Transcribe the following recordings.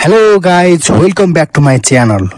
Hello guys, welcome back to my channel.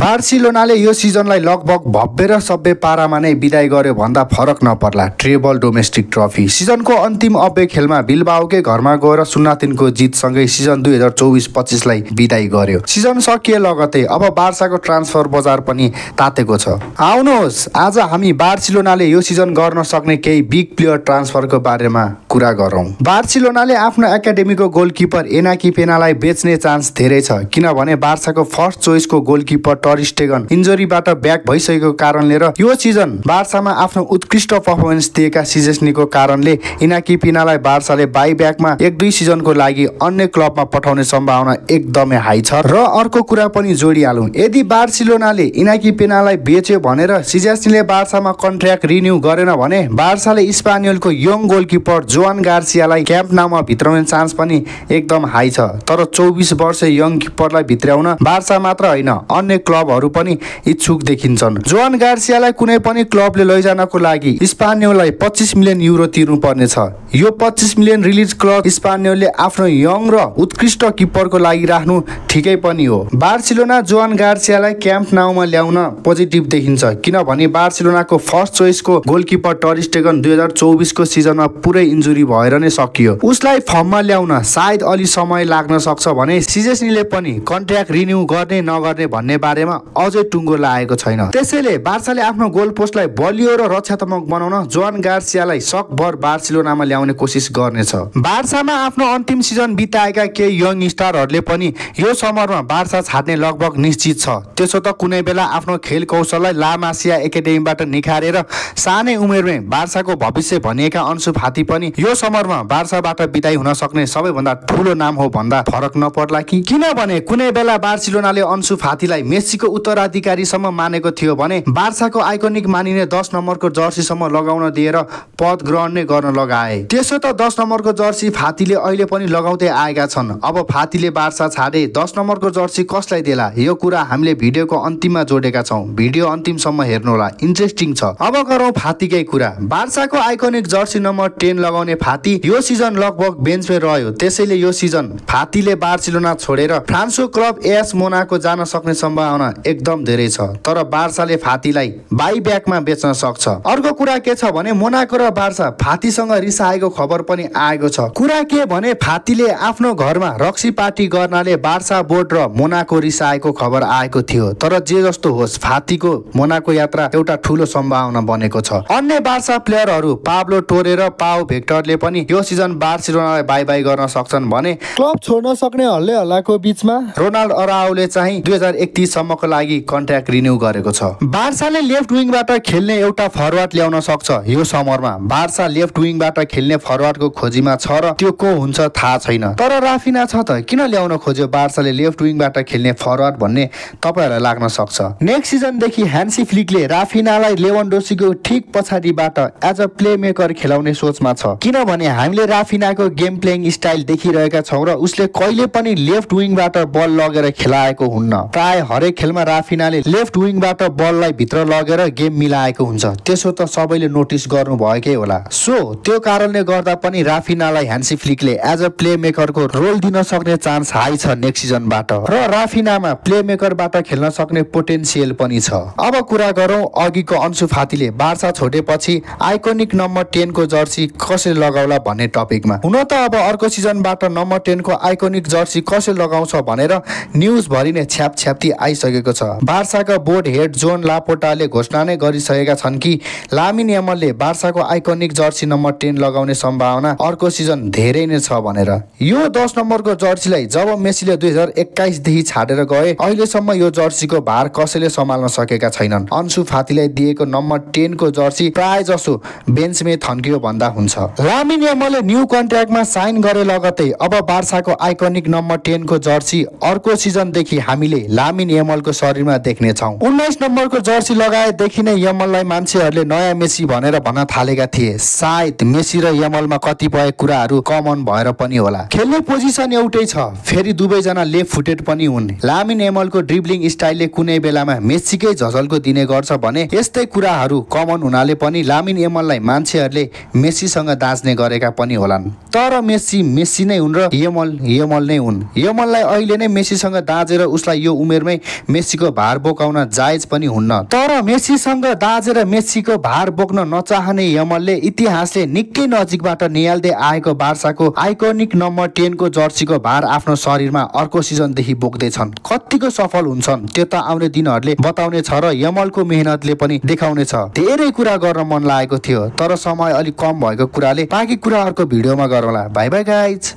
बार्सिलोनाले यो सिजनलाई लगभग भव्य र सभ्य पारामा नै बिदाई गर्यो भन्दा फरक नपर्ला। ट्रेबल डोमेस्टिक ट्रफी सिजनको अन्तिम अव्य खेलमा बिल्बाओकै घरमा गएर 0-3 को जितसँगै सिजन 2024-25 लाई बिदाई गर्यो। सिजन सकिए लगतै अब बार्साको ट्रान्सफर बजार पनि तातेको छ। आउनुहोस् आज हामी बार्सिलोनाले यो सिजन गर्न सक्ने केही बिग प्लेयर ट्रान्सफरको बारेमा कुरा गरौँ। बार्सिलोनाले आफ्नो एकाडेमीको गोलकिपर इनाकी पेनालाई बेच्ने चान्स धेरै छ, किनभने बार्साको फर्स्ट चोइसको गोलकिपर टर स्टेगन इन्जरीबाट ब्याक भइसकेको कारणले र यो सिजन बार्सामा आफ्नो उत्कृष्ट पर्फर्मेन्स दिएका सिजेस्नीको कारणले इनाकी पेनालाई बार्साले बाइब्याकमा 1-2 सिजनको लागि अन्य क्लबमा पठाउने सम्भावना एकदमै हाई छ। र अर्को कुरा पनि जोडिहालौँ, यदि बार्सिलोनाले इनाकी पेनालाई बेच्यो भनेर सिजेस्नीले बार्सामा कन्ट्र्याक्ट रिन्यू गरेन भने बार्साले स्पेनियलको यङ गोलकिपर जोआन गार्सियालाई क्याम्प नाउमा भित्राउने चान्स पनि एकदम हाई छ। तर 24 वर्षीय यङ किपरलाई भित्राउन बार्सा मात्र होइन अन्य क्लबहरू पनि इच्छुक देखिन्छन्। जोआन गार्सियालाई कुनै पनि क्लबले लैजानको लागि स्पेनियललाई 25 मिलियन युरो तिर्नु पर्नेछ। यो 25 मिलियन रिलिज क्लब स्पेनियलले आफ्नो यङ र उत्कृष्ट किपरको लागि राख्नु ठिकै पनि हो। बार्सिलोना जोआन गार्सियालाई क्याम्प नाउमा ल्याउन पोजिटिभ देखिन्छ, किनभने बार्सिलोनाको फर्स्ट चोइसको गोलकिपर टर स्टेगन 2024 को सिजनमा पुरै इन्जुरी भएर नै सकियो। उसलाई फर्ममा ल्याउन सायद अलि समय लाग्न सक्छ भने सिजेस्नीले पनि कन्ट्र्याक्ट रिन्यू गर्ने नगर्ने भन्ने बारेमा अझै टुङ्गो लागेको छैन। त्यसैले बार्साले आफ्नो गोल पोस्टलाई बलियो र रक्षात्मक बनाउन जोआन गार्सियालाई सकभर बार्सिलोनामा ल्याउने कोसिस गर्नेछ। बार्सामा आफ्नो अन्तिम सिजन बिताएका केही यङ स्टारहरूले पनि यो समरमा बार्सा छाड्ने लगभग निश्चित छ। त्यसो त कुनै बेला आफ्नो खेल कौशललाई ला मासिया एकाडेमीबाट निखारेर सानै उमेरमै बार्साको भविष्य भनिएका अन्सु फाती पनि यो समरमा बार्साबाट बिदाई हुन सक्ने सबैभन्दा ठुलो नाम हो भन्दा फरक नपर्ला कि? किनभने कुनै बेला बार्सिलोनाले अन्सु फातीलाई मेसीको उत्तराधिकारीसम्म मानेको थियो भने बार्साको आइकोनिक मानिने 10 नम्बरको जर्सीसम्म लगाउन दिएर पद ग्रहण नै गर्न लगाए। त्यसो त 10 नम्बरको जर्सी फातीले अहिले पनि लगाउँदै आएका छन्। अब फातीले बार्सा छाडे 10 नम्बरको जर्सी कसलाई देला? यो कुरा हामीले भिडियोको अन्तिममा जोडेका छौँ, भिडियो अन्तिमसम्म हेर्नुहोला, इन्ट्रेस्टिङ छ। अब गरौँ फातीकै कुरा। बार्साको आइकोनिक जर्सी नम्बर 10 लगाउने फाती यो सिजन लगभग बेन्चमै रह्यो। त्यसैले यो सिजन फातीले बार्सिलोना छोडेर फ्रान्सको क्लब एएस मोनाको जान सक्ने सम्भावना एकदम धेरै छ। तर बार्साले फातीलाई बाइब्याकमा बेच्न सक्छ। अर्को कुरा के छ भने मोनाको र बार्सा फातीसँग रिसाएको खबर पनि आएको छ। कुरा के भने फातीले आफ्नो घरमा रक्सी पार्टी गर्नाले बार्सा बोर्ड र मोनाको रिसाएको खबर आएको थियो। तर जे जस्तो होस् फातीको मोनाको यात्रा एउटा ठुलो सम्भावना बनेको छ। अन्य बार्सा प्लेयरहरू पाब्लो टोरे र पाओ भेक्टरले पनि यो सिजन बार्सिलोनालाई बाइ बाइ गर्न सक्छन् भने क्लब छोड्न सक्ने हल्ले हल्लाको बीचमा रोनाल्ड अराउले चाहिँ 2031 सम्मको लागि कन्ट्र्याक्ट रिन्यू गरेको छ। बार्साले लेफ्ट विङबाट खेल्ने एउटा फरवार्ड ल्याउन सक्छ। यो समरमा बार्सा लेफ्ट विङबाट खेल्ने फरवार्डको खोजीमा छ र त्यो को हुन्छ थाहा छैन। तर राफिना छ त किन ल्याउन खोज्यो बार्साले लेफ्ट विङबाट खेल्ने फरवार्ड भन्ने तपाईहरुलाई लाग्न सक्छ। नेक्स्ट सिजनदेखि ह्यान्सी फ्लिकले राफिनालाई लेवान्डोस्कीको ठिक पछाडिबाट एज अ प्ले मेकर खेलाउने सोचमा छ, किनभने हामीले राफिनाको गेम प्लेइङ स्टाइल देखिरहेका छौं र उसले कहिले पनि लेफ्ट विङबाट बल लगेर खेलाएको हुन्न। प्राय हरेक खेलमा राफिनाले लेफ्ट विङबाट बललाई भित्र लगेर गेम मिलाएको हुन्छ। त्यसो त सबैले नोटिस गर्नु भएकै होला। सो त्यो कारणले गर्दा पनि राफिनालाई ह्यान्सी फ्लिकले एज अ प्ले मेकरको रोल दिन सक्ने चान्स हाई छ नेक्स्ट सिजनबाट र राफिनामा प्ले मेकरबाट खेल्न सक्ने पोटेन्सियल पनि छ। अब कुरा गरौँ अघिको अन्सु फातीले बार्सा छोडेपछि आइकोनिक नम्बर 10 को जर्सी कसले लगाउला भन्ने टपिकमा। हुन त अब अर्को सिजनबाट नम्बर 10 को आइकोनिक जर्सी कसले लगाउँछ भनेर न्यूज भरि नै छ्यापछ्याप्ती आइसकेको छ। बार्साका बोर्ड हेड जोन लापोर्टाले घोषणा नै गरिसकेका छन् कि लामिन यामलले बार्साको आइकोनिक जर्सी नम्बर 10 लगाउने सम्भावना अर्को सिजन धेरै नै छ भनेर। यो 10 नम्बरको जर्सीलाई जब मेसीले 2021 देखि छाडेर गए अहिलेसम्म यो जर्सीको भार कसैले सम्हाल्न सकेका छैनन्। अन्सु फातीलाई दिएको नम्बर 10 को जर्सी प्राय जसो बेन्चमै थन्कियो भन्दा हुन्छ। लामिन यामलले न्यू कन्ट्र्याक्टमा साइन गरे लगतै अब बार्साको आइकोनिक नम्बर 10 को जर्सी अर्को सिजनदेखि हामीले लामिन यामल यमलको शरीरमा देख्ने छौं। 19 नम्बरको जर्सी लगाएदेखि नै यमललाई मान्छेहरूले नयाँ मेसी भनेर भन्न थालेका थिए। सायद मेसी र यमलमा कतिपय कुराहरू कमन भएर पनि होला। खेल्ने पोजिसन एउटै छ, फेरि दुवैजना लेफ्ट फुटेड पनि हुन्। लामिन यमलको ड्रिब्लिङ स्टाइलले कुनै बेलामा मेसीकै झझल्को दिने गर्छ भने यस्तै कुराहरू कमन हुनाले पनि लामिन यमललाई मान्छेहरूले मेसीसँग दाज्ने गरेका पनि होलान्। तर मेसी मेसी नै हुन् र यमल यमल नै हुन्। यमललाई अहिले नै मेसीसँग दाजेर उसलाई यो उमेरमै मेसीको भार बोकाउन जायज पनि हुन्न। तर मेसीसँग दाजेर मेसीको भार बोक्न नचाहने यमलले इतिहासले निकै नजिकबाट निहाल्दै आएको बार्साको आइकोनिक नम्बर 10 को जर्सीको भार आफ्नो शरीरमा अर्को सिजनदेखि बोक्दैछन्। कतिको सफल हुन्छन् त्यो त आउने दिनहरूले बताउने छ र यमलको मेहनतले पनि देखाउने छ। धेरै कुरा गर्न मन लागेको थियो तर समय अलिक कम भएको कुराले बाँकी कुराहरूको भिडियोमा गरौँला। Bye bye guys.